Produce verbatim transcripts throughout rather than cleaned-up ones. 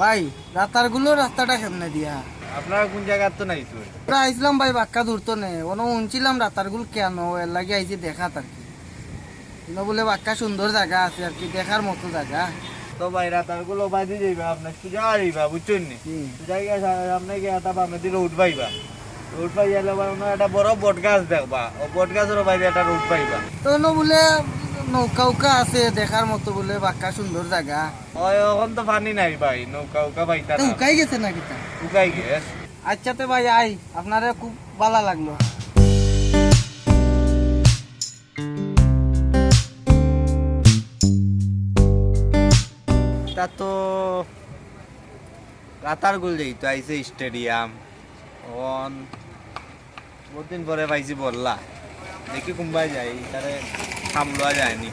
ভাই, রাতারগুলর রাস্তাটা কেমনে দিয়া? আপনারা কোন জায়গার তো নাই তো? আমরা আইছিলাম ভাই, বাক্কা দূর তো নে। অনো হুনছিলাম রাতারগুল কেনে, এর লাগি আইছি দেখাত আর কি। ইনো বুলে বাক্কা সুন্দর জাগা আছে আর কি, দেখার মতো জাগা। তো ভাই, রাতারগুল ওবায়দি যাইবা, আপনার সুজা যাইবা, বুঝছইন নি? হুম। সুজা গিয়া সা-, সামনে গিয়া একটা বামেদি রোড পাইবা। রোড পাই গেলে ভাই, অনো একটা বড় বট গাছ দেখবা, ও বট গাছর ওবায়দি একটা রোড পাইবা। তো ইনো বুলে নৌকা উকা আছে দেখার মতো বুলে, বাক্কা সুন্দর জাগা। ওই, অখন তো পানি নাই ভাই, নৌকা উকা পাইতা তো না। হুকাই গেছে না কিতা? হুকাই গেছে। আচ্ছা তে ভাই, আই, আপনারে খুব ভালা লাগলো। তা তো রাতারগুল যাইতো আইছে স্টেডিয়াম। অন বহুত দিন পরে পাইছি বললা। দেখি কুনবায় যাই, তারে সামলুয়া যায়নি।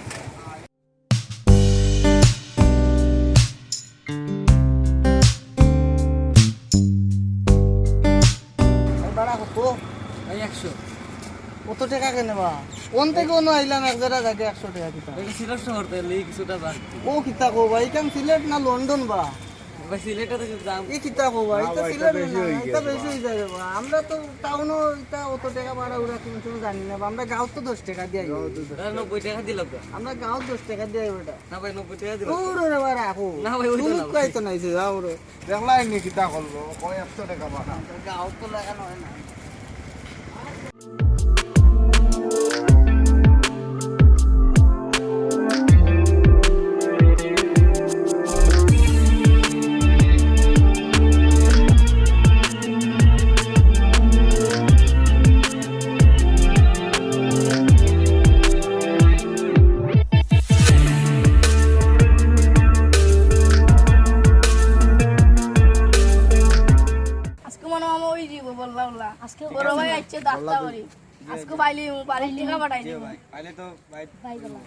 এই বাড়া কত? এই একশো। কত টেকা কেনে বা? কোন থেকে অনো আইলাম, এক জাগা যাইতে একশো টেকা কিতা? এটা সিলেট শহর, তাইলে এই কিছুটা বাড়তি। ও কিতা কও বা? ইখান সিলেট না লন্ডন বা? ভাই, সিলেটে তো দাম। ই কিতা কও বা? না ইটা ভাই, ইটা সিলেট বেশি না, অই ইটা গেছে বেশি বা। অই যায় রে বা। আমরা তো টাউনো ইটা অত টেকা বাড়া উড়া কুনু সময় জানি না বা। আমরা গাঁওত তো দশ টেকা দিয়া আই। গাঁওত তো দশ টেকা। নব্বই টেকা দিলাম তো। আমরা গাঁওত দশ টেকা দিয়া আই বেটা। না ভাই, নব্বই টেকা দিলাম। দূর রে বাড়া, রাখো। না ভাই, ওইটা না ভাই। কইতো নাই যে, যাও রে। দেখলাই নি কিতা করলো? কয় একশো টেকা বাড়া। গাঁওত তো লাগানো অয় না। আজকে মনে হয় আমার ওই দিব বললা বললা। আজকে বড় ভাই আইছে, ডাক্তার করি। আজকে বাইলে, বাইলে টেকা পাঠাই দিব। ভাই, পাইলে তো ভাই। ভাই বললা।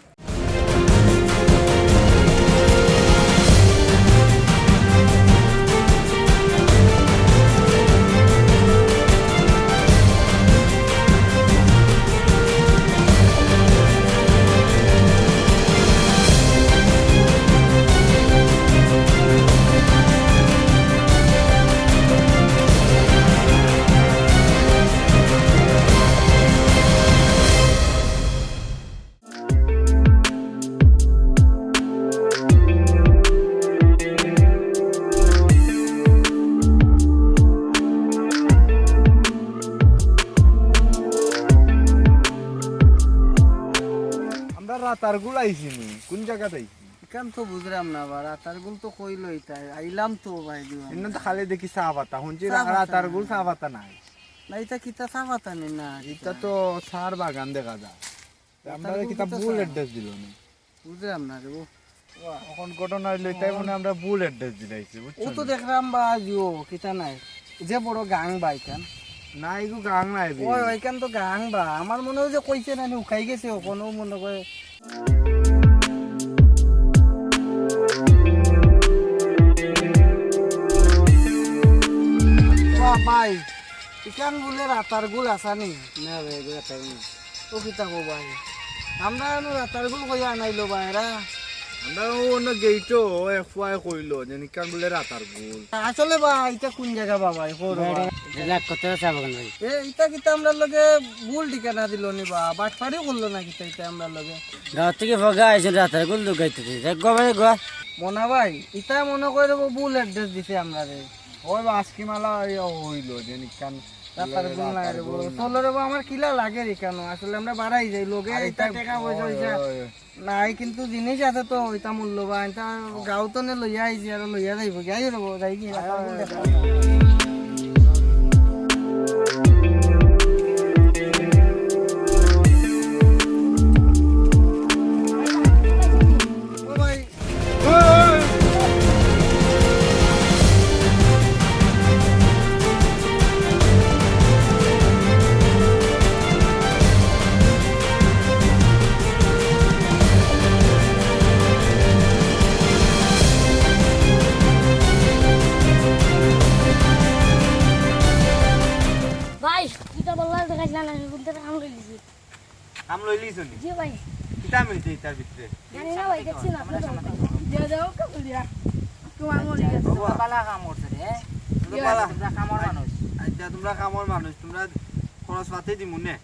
আমরা রাতারগুল আইছি নি, কোন জাগাত আইছি? ইখান তো বুঝরাম না বা, রাতারগুল তো কইলো ইতা, আইলাম তো ভাই দিওয়ান। ইনো তো খালি দেখি চা পাতা, হুনছি চা পাতা রাতারগুল না। চা পাতা নাই। না, ইটা কিতা চা পাতা নি না? ইটা তো চার বাগান দেখা যায়। তা আমরারে কিতা ভুল অ্যাড্রেস দিলো নি? বুঝলাম না রে, ও। অখন ঘটনা অইলো, ইতায় মনে হয় আমরারে ভুল অ্যাড্রেস দিলাইছে, বুঝছো নি? ও তো দেখলাম বা, জিও, কিতা নাই। যে বড় গাং বা ইখান। না, ইগু গাং নায় বে। ওই, ওইখান তো গাং বা। আমার মনে হয় যে কইছে না, হুকাই গেছে অখন, ও মনে করে। বাহ, ভাই, ইখান বুলে রাতারগুল আসানি? না ভাই, এগুলা তাই না। ও কিতা কও ভাই? আমরা এনো রাতারগুল কইয়া আনাইলো বা এরা। আমরা ও অন্য গেইটো এক ফুয়ায় কইলো যে নিকান বুলে রাতারগুল। আসলে বা ইটা কোন জাগা বা ভাই? কও রে বা। এটা লাখ কত চা বাগান ভাই। এ, ইটা কিতা আমরার লগে ভুল ঠিকানা দিলো নি বা? বাটপারি করলো না কিতা ইটা আমরার লগে? গাঁও থাকি ফগা আইছইন রাতারগুল দুগাইতে। দেখ গো ভাই গো। মনা ভাই, ইটা মনে করে ও ভুল অ্যাড্রেস দিছে আমরারে। ওই বা আজকে মালা ইয়া অইলো যে নিকান রাতারগুল নাই রে বা। রাতারগুল না। চলো রে বা, আমার কিলা লাগে রে কেন? আসলে আমরা বাড়াই যাই, লগে আরে ইটা ইটা টেকা পয়সা ওই, হইছে। ওই, ওই। নাই, কিন্তু জিনিস আছে তো, ইটা মূল্যবান, ইটা গাঁও তনে লইয়া আইছি, আর লইয়া যাইবো, যাই রে বা, যাই কি? আয়, আয়, আয়। ও ভাই, ভাই, দুইটা বললা দেখাইছিলাম না, কোন থেকে কাম লই লিছি। কাম লইলিছ নি? জি ভাই। কিতা মিলছে ইতার ভিতরে? জানি না ভাই, দেখছি না, আপনার দোকান। দিয়া দাও, কাপড় দিয়া। তোমার মনে গেছে। তোমরা বালা কাম করছো রে, হ্যাঁ? তোমরা বালা। তোমরা কামর মানুষ। আচ্ছা, তোমরা কামর মানুষ, তোমরা খরচ পাতি দিমু নে।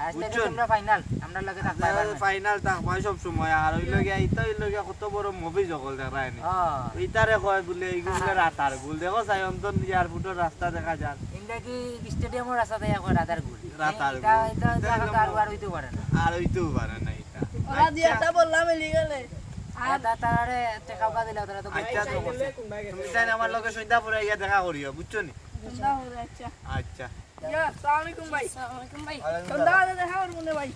আজ থেকে বুঝছো? তোমরা ফাইনাল, আমরা লগে থাকবায়। ফাইনাল থাকবায় সব সময়। আর ওই লগে, ইতা ওই লগে কত বড় মুভি জগল দেখরায়নি। হ্যাঁ। ইতারে কয় বলে, এইগুলো রাতার গুল। দেখো, সায়ন্তন এয়ারপোর্টর রাস্তা দেখা যার। ইন্দা কি স্টেডিয়ামর রাস্তা দেখা কয় রাতার গুল। রাতার গুল। ইতা, ইতা দেখা তো আর, আর হইতেও পারে না। আর হইতেও পারে না ইতা। ওরা দিয়ে আচ্ছা। এটা বললাম, এলি গেলে। আর তা-, তারারে টেকা উকা দিলে, তারা তো আচ্ছা, বুঝতে পারছে। তুমি তাই আমার লগে সন্ধ্যা পরে গিয়া দেখা করিও, বুঝছো নি? সন্ধ্যা পরে, আচ্ছা। আচ্ছা। ইয়া, আসসালামু আলাইকুম ভাই। আসসালামু আলাইকুম ভাই। ওয়ালাইকুম সন্ধ্যা সালাম। পরে দেখা করবো নে ভাই।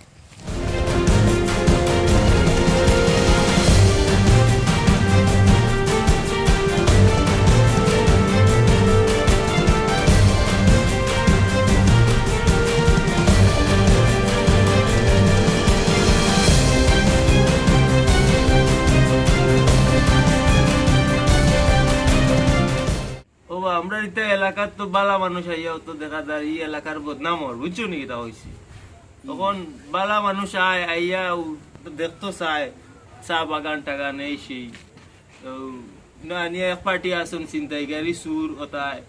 ও বা, আমরা ইতা এলাকার তো বালা মানুষ আইয়াও তো দেখা যায় এই এলাকার বদনাম অর, বুঝছো নি কিতা কইছি? তখন বালা মানুষ আয়, আইয়া উ-, দেখতো চায়, চা বাগান টাগান এই সেই। তো না নিয়া এক পার্টি আছইন ছিনতাইকারী, চুর, ওতায়,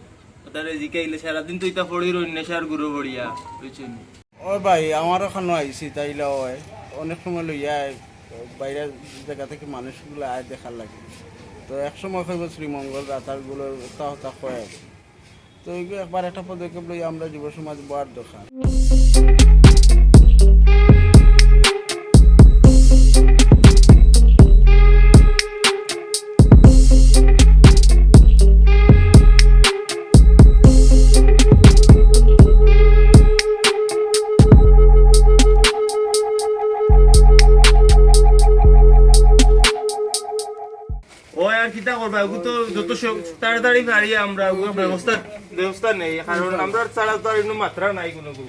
ওতারে জিকাইলে সারাদিন তো ইতা পড়ি রইন নেশার গুরু পড়িয়া, বুঝছো নি? ও ভাই, আমারও খানো আইছি, তাইলে হয় অনেক সময় লইয়া আয়, বাইরের জায়গা থেকে মানুষগুলো আয় দেখার লাগে। তো এক সময় কইব শ্রীমঙ্গল রাতারগুলো হতা হতা হয়। তো এইগুলো একবার একটা পদক্ষেপ লই আমরা যুব সমাজ বওয়ার দরকার। ও আর কিতা করবা, ওগু তো যত সব তাড়াতাড়ি পারি আমরা ওগুর ব্যবস্থা, ব্যবস্থা নেই, কারণ আমরা ছাড়া তো আর এমনি মাত্রা নাই কোনো গু।